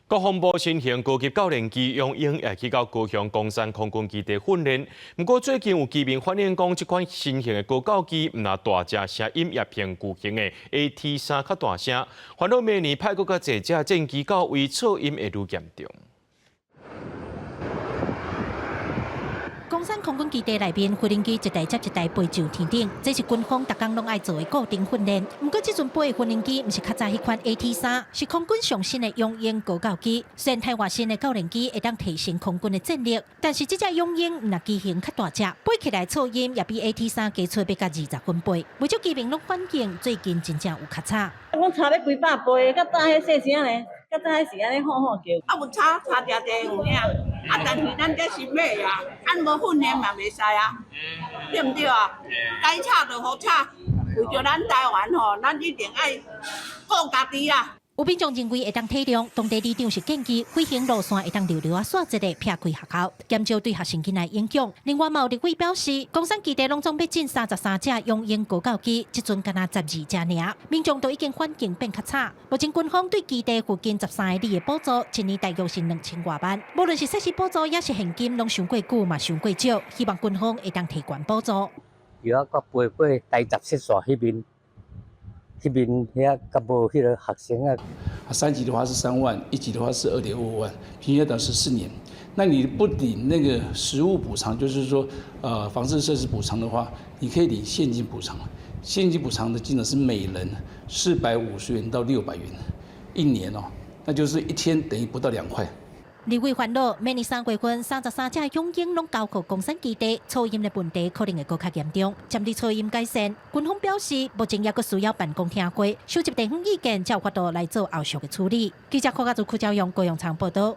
國防部新型高級教練機雄鷹也去到高雄岡山空軍基地訓練。毋過最近有居民反映講，這款新型的高教機毋若大隻，聲音也比舊型的 AT-3較大聲。煩惱明年派閣較濟隻戰機到位，噪音會愈嚴重。岡山空軍基地內面，飛行機一台接一台飛上天頂，這是軍方逐工攏愛做的固定訓練。毋過這陣飛的飛行機毋是較早彼款 AT-3，是空軍上新的雄鷹高教機。雖然台灣新的教練機會當提升空軍的戰力，但是這隻雄鷹毋若機型較大隻，飛起來噪音也比 AT-3加出欲甲20分貝。不少居民攏反映，最近真正有較吵。講差欲幾百倍，較早彼細聲呢，較早彼是按呢吼吼叫。啊，有吵吵定定有影，啊，但是咱這是買啊，按無訓練嘛袂使啊，對毋對啊？該吵就予吵，為著咱台灣吼，咱一定愛顧家己啊。有民眾認為會當體諒，當地里長是建議飛行路線會當留留仔煞一下，撇開學校，減少對學生囡仔影響。另外，嘛有立委表示，岡山基地攏總欲進33隻雄鷹高教機，這陣干焦12隻爾，民眾都已經環境變較差。目前軍方對基地附近13里的補助，一年大約是2000外萬。無論是設施補助，抑是現金，攏傷過久嘛，傷過少。希望軍方會當提懸補助。又啊，閣飛過台十七線彼邊。彼邊遐閣無彼个學生啊。三級的話是3萬，一級的話是2.25萬，平均要等14年。那你不領那個實物補償，就是說，房子設施補償的話，你可以領現金補償。現金補償的金額是每人450元到600元，一年哦，那就是一天等於不到2塊。立委煩惱，明年3月份33隻雄鷹攏交予岡山基地，噪音的問題可能會閣較嚴重。針對噪音改善，軍方表示，目前猶閣需要辦公聽會，收集地方意見，才有法度來做後續的處理。記者柯家祖、柯昭勇、高永昌報道。